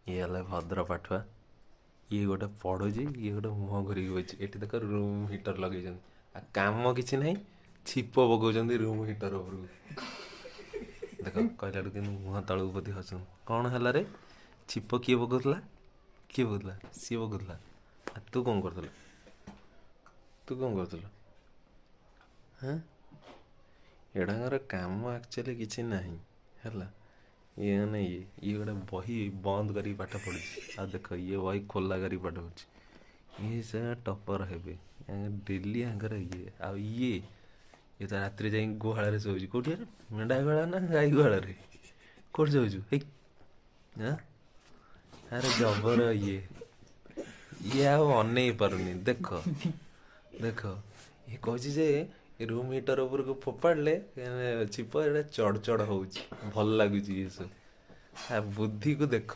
ଇଏ ହେଲା ଭଦ୍ର ପାଠୁଆ। ଇଏ ଗୋଟେ ପଢ଼ୁଛି, ଇଏ ଗୋଟେ ମୁହଁ ଘୋରିକି ବଇଛି। ଏଠି ଦେଖ, ରୁମ୍ ହିଟର ଲଗେଇଛନ୍ତି ଆଉ କାମ କିଛି ନାହିଁ, ଛିପ ପକଉଛନ୍ତି ରୁମ୍ ହିଟର ଉପରକୁ। ଦେଖ, କହିଲାଠୁ କିନ୍ତୁ ମୁହଁ ତଳକୁ ପୋତି ହସୁଛନ୍ତି। କ'ଣ ହେଲା ରେ? ଛିପ କିଏ ପକଉଥିଲା? କିଏ ପକଉଥିଲା? ସିଏ ପକଉଥିଲା। ଆଉ ତୁ କ'ଣ କରୁଥିଲୁ? ତୁ କ'ଣ କରୁଥିଲୁ? ହଁ, ଏଟାଙ୍କର କାମ ଆକ୍ଚୁଆଲି କିଛି ନାହିଁ। ହେଲା ଇଏ ମାନେ ଇଏ ଗୋଟେ ବହି ବନ୍ଦ କରିକି ପାଠ ପଢ଼ୁଛି, ଆଉ ଦେଖ, ଇଏ ବହି ଖୋଲା କରିକି ପାଠ ପଢ଼ୁଛି। ଇଏ ସେ ଟପର ହେବେ ଡେଲି ଆଙ୍କର ଇଏ। ଆଉ ଇଏ ତ ରାତିରେ ଯାଇକି ଗୁହାଳରେ ଶୋଉଛି। କୋଉଠି? ମେଣ୍ଢା ଗୁହାଳ ନା ଗାଈ ଗୁହାଳରେ? କୋଉଠି ଶୋଉଛୁ? ହେଇ, ଆରେ ଜବର ଇଏ। ଇଏ ଆଉ ଅନେଇ ପାରୁନି। ଦେଖ ଦେଖ, ଇଏ କହୁଛି ଯେ ରୁମ୍ ହିଟର ଉପରକୁ ଫୋପାଡ଼ିଲେ ଛିପ, ଏଇଟା ଚଡ଼ ଚଡ଼ ହଉଛି, ଭଲ ଲାଗୁଛି। ଇଏ ସବୁ ବୁଦ୍ଧିକୁ ଦେଖ।